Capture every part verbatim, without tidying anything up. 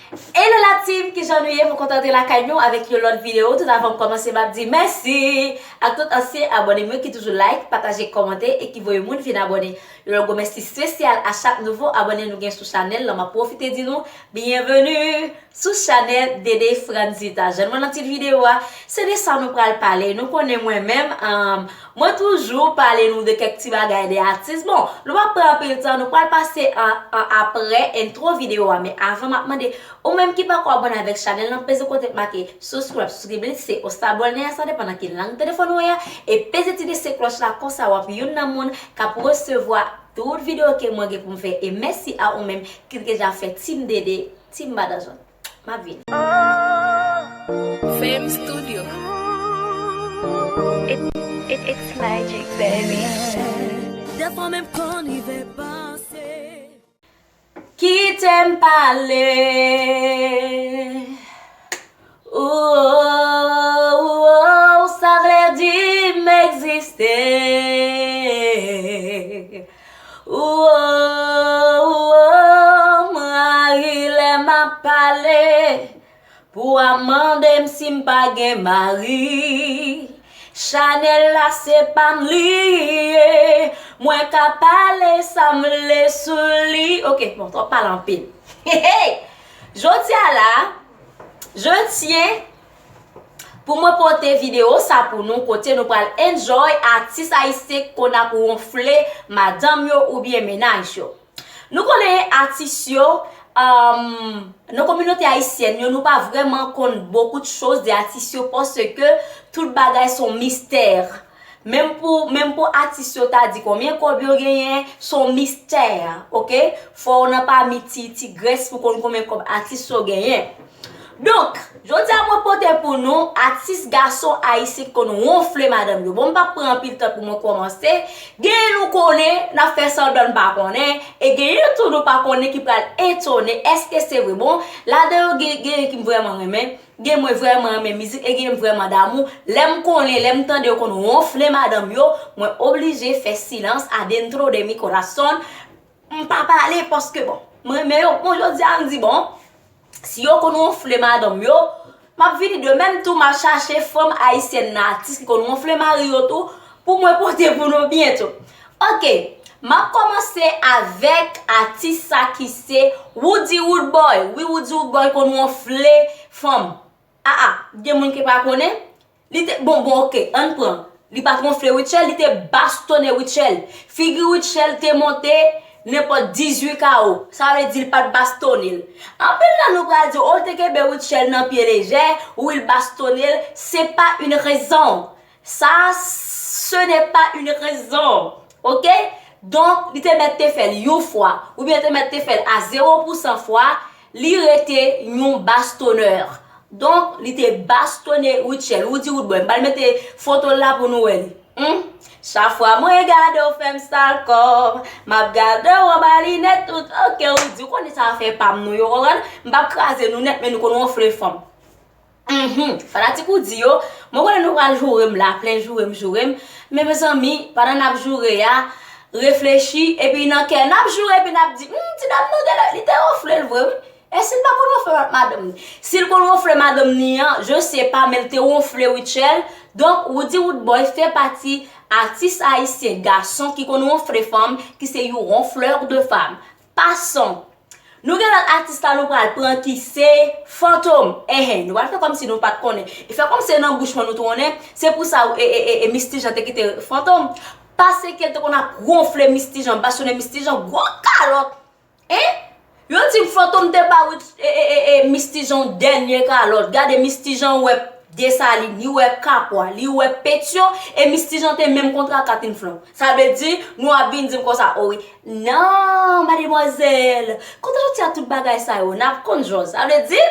Hello la team, kijan nou ye? Mwen kontan antre lakay nou avèk yon lòt videyo. Tout avan m kòmanse, m ap di mèsi ak tout ansyen abòne m yo ki toujou like, pataje, kòmante e ki voye moun vin abòne. Yon lòt gwo mèsi espesyal a chak nouvo abòne nou gen sou chanèl lan. M ap pwofite di nou byenveni sou chanèl Dede Franzita. Jan nou wè nan tit videyo a, se de sa nou pral pale. Nou konnen mwen menm, um, mwen toujou pale nou de kèk ti bagay de atis. Bon, nou pa pran anpil tan, nou pral pase an, an aprè entwo videyo a. Men avan, m ap mande ou menm ki pako abòne avèk chanèl lan, peze kote k make subscribe, subscribe, se ou sa abòne a, sa depann nan ki lang telefòn ou ye a, e peze ti dese klòch la, konsa w ap youn nan moun k ap resevwa tout videyo ke mwen gen pou m fè. E mèsi a ou menm ki deja fè Team Dede, Team Badanzon. M ap vini. Fame Studio. It, it, it's magic, baby. Dèfwa menm konn rive panse. Kite m pale. Ou, ou, ou, sa vle di m egziste. Ou, ou, ou, m rayi lè m ap pale. Pou w ap mande m si m pa gen mari. Chanèl la se pa m li ye. Mwen ka pale sa m vle sou li. Ok, bon, twòp pale anpil. Hey, hey! Jodi a la, je tiens pou mwen pote videyo sa pou nou, kote nou pral enjoy atis ayisyen ki konn ap wonfle madanm yo oubyen mennaj yo. Nou konnen atis yo, um, nan kominote ayisyèn yo, nou pa vrèman konn beaucoup de choses de atis yo, paske tout bagay se yon mistè. Menm pou, menm pou atis yo ta di konbyen kòb yo genyen, se yon mistè, ok? Fò w nan pami ti, ti grès pou konn konbyen kòb atis yo genyen. Donk, jodi a mwen pote pou nou atis gason ayisyen ki konn wonfle madanm yo. Bon, m p ap pran anpil tan pou mwen kòmanse. Genyen nou konnen, n ap fè sanblan n pa konnen. E genyen tou nou pa konnen ki pral etone. Èske se vre? Bon, ladan yo gen, genyen ki m vrèman renmen. Gen mwen vrèman renmen mizik e gen m vrèman damou. Lè m konnen, lè m tande yo konn wonfle madanm yo, mwen oblije fè silans adentro de mi corazón. M pa pale paske, bon, mwen renmen yo. Bon, jodi a m di, bon, si yo konn wonfle madanm yo, m ap vini de menm tou, m ap chache fanm ayisyèn nan atis ki konn wonfle mari yo tou, pou mwen pote pou nou byento. Ok, m ap kòmanse avèk atis sa ki se Woody Woodboy. Wi, Woody Woodboy konn wonfle fanm. A, a, gen moun ki pa konnen? Li te, bon, bon, ok, ann pran. Li pa t wonfle Rutshelle, li te bastonnen Rutshelle. Figi Rutshelle te monte nenpòt dizuit kawo. Sa vle di li pa t bastonnen l. Anpil nan nou pral di, o, l te kenbe Rutshelle nan pye lejè, wi, l bastonnen l. C'est pas une raison. Ça, ce n'est pas une raison. Ok? Donk, li te mèt te fè l yon fwa, oubyen te mèt te fè l a zewo pou san fwa, li rete yon bastonneur. Donk, li te bastonnen Rutshelle. Woody Woodboy. M pral mete foto l la pou nou wè li. Hmm? Chak fwa mwen gade w fè m sal kò, m ap gade w anba linèt tout. Ok, Woody, ou konnen sa fè pa m non, yo konprann? M p ap kraze nou nèt, men nou konn wonfle fanm. Mhm. Fanatik Woody yo, mwen konnen nou pral joure m la, plen joure m, joure m. Men mezanmi, pandan n ap joure a, reflechi, epi nan kè n ap joure, epi n ap di, hmm, ti dam nan genlè, li te wonfle l vre, wi. E si l pa konn wonfle madanm ni? Si l konn wonfle madanm ni an, je sais pas, men l te wonfle Rutshelle. Donk, Woody Woodboy fè pati atis ayisyen gason ki konn wonfle fanm, ki se yon ronfleur de femme. Passons. Nou gen lòt atis la nou pral pran ki se Fantom. Enhen, nou pral fè kòmsi nou pa t konnen. E fè kòmsi se nan bouch mwen nou tounen. Se pou sa, e, e, e, e Misty Jean te kite Fantom. Paske l te konn ap wonfle Misty Jean, bastonnen Misty Jean, gwo kalòt. Hein? Yo di m Fantom te ba Rich-, e, e, e, e, Misty Jean dènye kalòt. Gade Misty Jean wè Desalin, li wè Kapwa, li wè Petyon, e Misty Jean te menm kontra Katin Flan. Sa vle di, nou ap vin di m konsa, o wi. Non, mademwazèl, kote w soti ak tout bagay sa yo? N ap konn jòj. Sa vle di,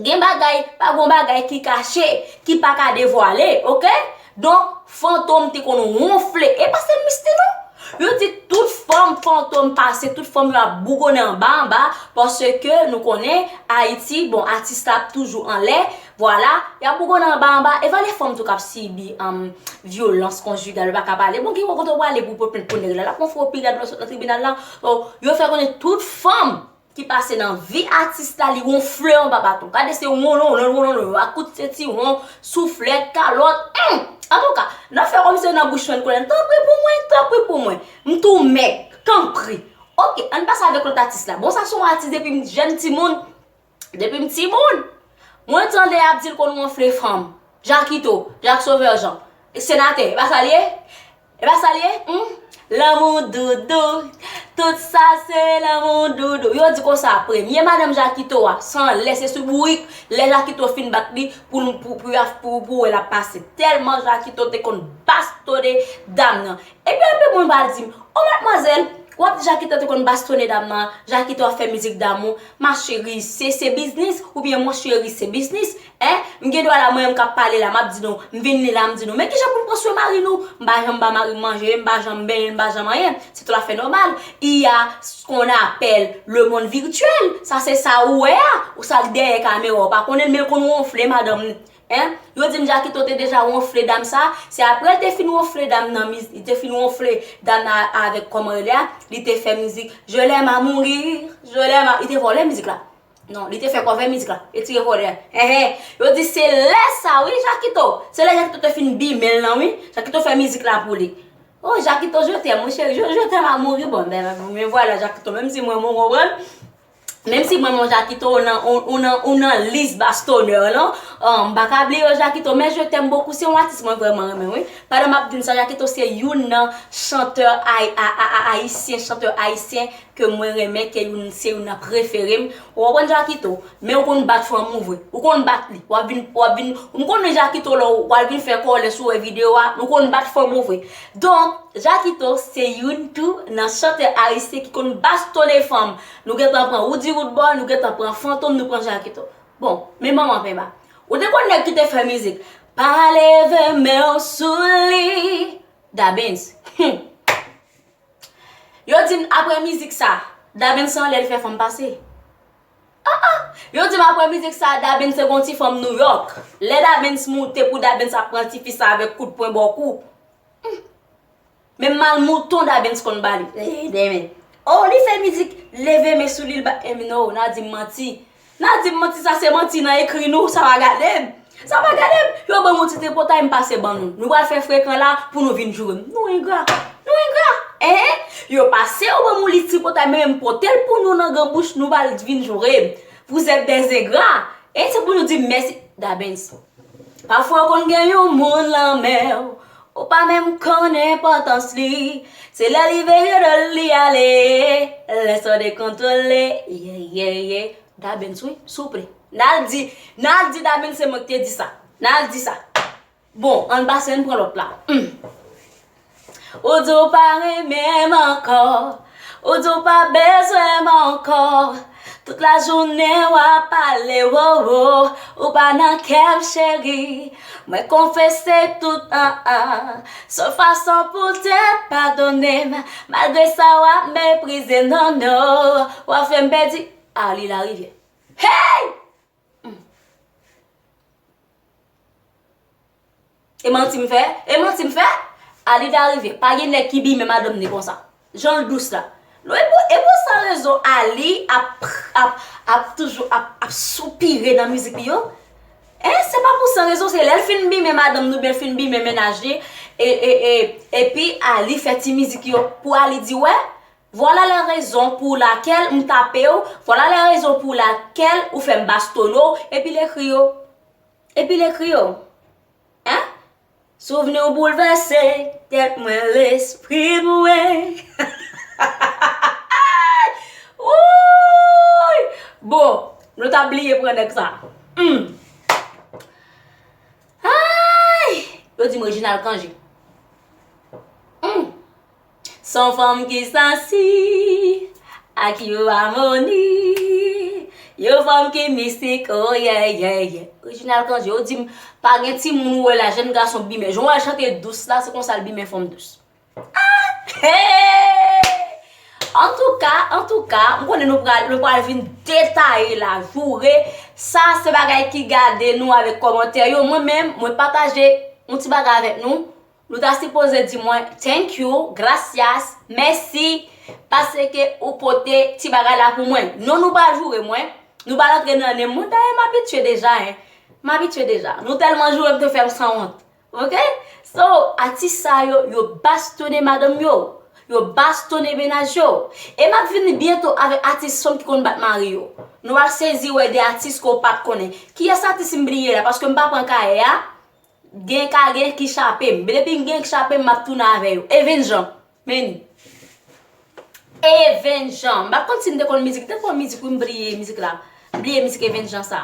gen bagay, pa gon bagay ki kache, ki pa ka devwale, ok? Donk, Fantom te konn wonfle. E pa sèl Misty non. Yo di tout fanm Fantom pase, tout fanm yo ap bougonnen anba, anba, paske nou konnen Ayiti, bon, atis la ap toujou anlè, vwala, y ap bougonnen anba, anba, e valè fanm tou k ap sibi, um, vyolans konjigal, yo pa ka pale. Bon, gen yon kote w prale pou w pote plent pou nèg la, l ap wonfle w pi rèd lè w sot nan tribinal la. So, yo fè konnen tout fanm ki pase nan vi atis la, li wonfle anba baton. Gade se wonlonlon, wonlonlon, a kout sentiwon, souflèt, kalòt. Hum! Antouka, n ap fè kòmsi nan bouch mwen konnen. Tanpri pou mwen, tanpri pou mwen. M tou mèg, tanpri. Ok, ann pase avèk lòt atis la. Bon, sa se yon atis depi m jèn timoun. Depi m timoun. Mwen tande y ap di l konn wonfle fanm. Jakito, Jak Sovè Jan. Senatè, e pa sa l ye? E pa sa l ye? Hmm? Lanmou doudou. Tout sa se lanmou doudou. Yo di konsa, premye madanm Jakito a, se anlè, se sou bourik, lè Jakito fin bat li, pou, pou, pou, pou, pou wè l ap pase. Tèlman Jakito te konn bastone dam nan. Epi anpil moun pral di m, o madmwazèl, w ap di Jakito te konn bastone dam nan, Jakito ap fè mizik damou, ma chérie, se, se biznis, oubyen mon chéri, se biznis, en? M gen dwa la, mwen menm k ap pale la, m ap di nou, m vin li la, m di nou, men kijan pou m pran swen mari nou? M pa janm ba mari m manje, m pa janm benyen, m pa janm anyen. Se tout afè nòmal. Il y a ce qu'on appelle le monde virtuel. Sa se sa ou wè a, ou sa k dèyè kamera, ou pa konnen l, men l konn wonfle madanm. Hein? Yo di m Jakito te deja wonfle dam sa, se apre l te fin wonfle dam nan, miz- li te fin wonfle dam nan avèk kòman rele a, li te fè mizik Je l'aime à mourir, je l'aime à, li te vòlè mizik la. Non, li te fè kòve mizik la, retire vòlè a. Enhen, yo di se lè sa wi Jakito, se lè Jakito te fin bimen l nan wi, Jakito fè mizik la pou li. Oh Jakito, je t'aime, mon chéri, je, je t'aime à mourir, bon, ben, ben, men vwala Jakito, menm si mwen, mwen konprann. Menm si mwen, mwen Jakito, ou nan, ou, ou nan, ou nan lis bastonè lan, ah, m pa ka bliye w Jakito, men je t'aime beaucoup, se yon atis mwen vrèman renmen, wi. Pandan m ap di n sa, Jakito se youn nan chantè ay-, a, a, a, ayisyen, chantè ayisyen ke mwen renmen, ke youn, se youn nan prefere m. Ou konprann Jakito? Men ou konn bat fanm ou vre. Ou konn bat li. W ap vin, w ap vin, m konnen Jakito lè w al vin fè kòlè sou wè videyo a, ou konn bat fanm ou vre. Donk, Jakito se youn tou nan chantè ayisyen ki konn bastone fanm. Nou gentan pran Roody Roodboy, nou gentan pran Fantom, nou pran Jakito. Bon, men manman penba. Ou te konn nèg ki te fè mizik, pa leve men w sou li. Dabens. Hum. Yo di m apre mizik sa, Dabens se anlè l fè fanm pase. Ah, ah. Yo di m apre mizik sa, Dabens se gon ti fanm Nouyòk. Lè Dabens moute pou Dabens ap pran tifi sa avèk kout pwen bò kou. Hmm. Menm mal mouton Dabens konn ba li. Eh, demen. Oh, li fè mizik, leve men sou li, l ba, eh, no, n a di m manti. N a di m manti, sa se manti nan ekri nou, sa pa gade m. Sa pa gade m. Yo ban m yon ti tripotay, m pase ban nou. Nou pral fè frekan la pou nou vin joure m. Nou engra. Nou engra. Enhen. Yo pase, yo ban m yon lis tripotay, men m pote l pou nou nan gran bouch, nou pral vin joure m. Vous êtes des ingrats. E se pou nou di m mèsi, Dabens. Pafwa w konn gen yon moun lanmè w, ou pa menm konnen enpòtans li. Se lè li veye dòl li ale, lè sa w dekontwole, ye, ye, ye. Dabens, wi, souple. N al di, n al di Dabens se mwen ki te di sa. N al di sa. Bon, ann pase, ann pran lòt la. Hmm. Ou di w pa renmen m ankò. Ou di w pa bezwen m ankò. Tout lajounen w ap pale, wo, wo. Ou pa nan kè m, cheri. Mwen konfese tout, an, an. Sèl fason pou w te padone m. Malgre sa, w ap meprize, non, non. W ap fè m pèdi. Arly Larivière. Hey! Hmm. E manti m fè? E manti m fè? Arly Larivière, pa gen nèg ki bimen madanm ni konsa. Jan l dous la. Non, e pou, e pou san rezon Arly ap, ap, ap toujou ap, ap soupire nan mizik li yo? Hein, se pa pou san rezon, se lè l fin bimen madanm ni oubyen l fin bimen mennaj li, e, e, e, epi Arly fè ti mizik yo pou Arly di, wè, Voilà la raison pour laquelle m tape w, voilà la raison pour laquelle ou fè m bastonne w, epi l ekri yo. Epi l ekri yo. Hein? Souvni w boulvèse tèt mwen, lespri mwen. Wouy! Bon, nou ta bliye pran nèg sa. Hmm. Ay! Yo di m Reginald Cangé. Hmm. Se yon fanm ki sansi, ak yon amoni, yon fanm ki mistik, oh yeah, yeah, yeah. Reginald Cangé, yo di m, pa gen timoun ou wè la, jèn gason bimen. Jan w wè l chante dous la, se konsa l bimen fanm dous. Ah! Hey! Antouka, antouka, m konnen nou pral, nou pral vin detaye la, joure. Sa se bagay ki gade nou avèk kòmantè yo. Mwen menm, mwen pataje yon ti bagay avèk nou. Nou ta sipoze di mwen thank you, gracias, mèsi, Paske ou pote ti bagay la pou mwen. Non, nou pa joure mwen. Nou pa rantre nan nen mwen. Dayè, m abitye deja, en. M abitye deja. Nou tèlman joure m te fè m sanwont. Ok? So, atis sa yo, yo bastonnen madanm yo. Yo bastonnen mennaj yo. E m ap vini byento avèk atis fanm ki konn bat mari yo. Nou pral sezi wè de atis ke w pa t konnen. Kiyès atis m bliye la? Paske m pa pran kayè a. Gen ka gen ki chape m. Depi m gen ki chape m, m ap tounen avè yo. Even Jean. Men ni. Even Jean. M pa konn si m te konn mizik. M te konn mizik, wi, m bliye mizik la. M bliye mizik Even Jean sa.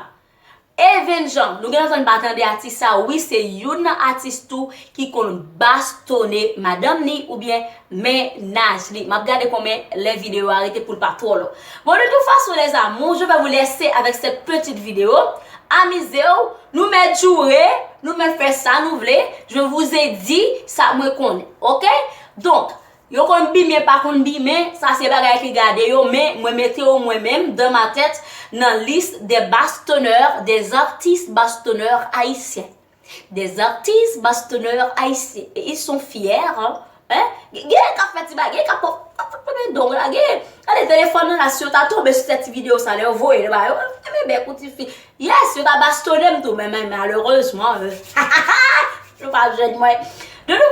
Even Jean. Nou gen lontan n pa tande atis sa. Wi, se youn nan atis tou ki konn bastonnen madanm ni oubyen mennaj li. M ap gade konbyen lè videyo a rete pou l pa twò long. Bon, de toute façon, les amours, je vais vous laisser avec cette petite vidéo. Amize w, nou mèt joure, nou mèt fè sa nou vle. Je vous ai dit sa mwen konnen, ok? Donk, yo konn bimen, pa konn bimen, sa se bagay ki gade yo, men mwen mete yo mwen menm, dans ma tête, nan lis des bastonneurs, des artistes bastonneurs haïtiens. Des artistes bastonneurs haïtiens. Et ils sont fiers, hein? Hein? Gen, gen k ap fè ti bagay, gen k ap, ap, ap, ap, don la, gen, gade telefòn nan la, si yo ta tonbe sou tèt ti videyo sa, lè yo voye l ba yo, enben, bèk ou ti fi. Yes, yo ta bastonnen m tou, men, men, malerezman, euh, nou pa jwenn mwen. De toute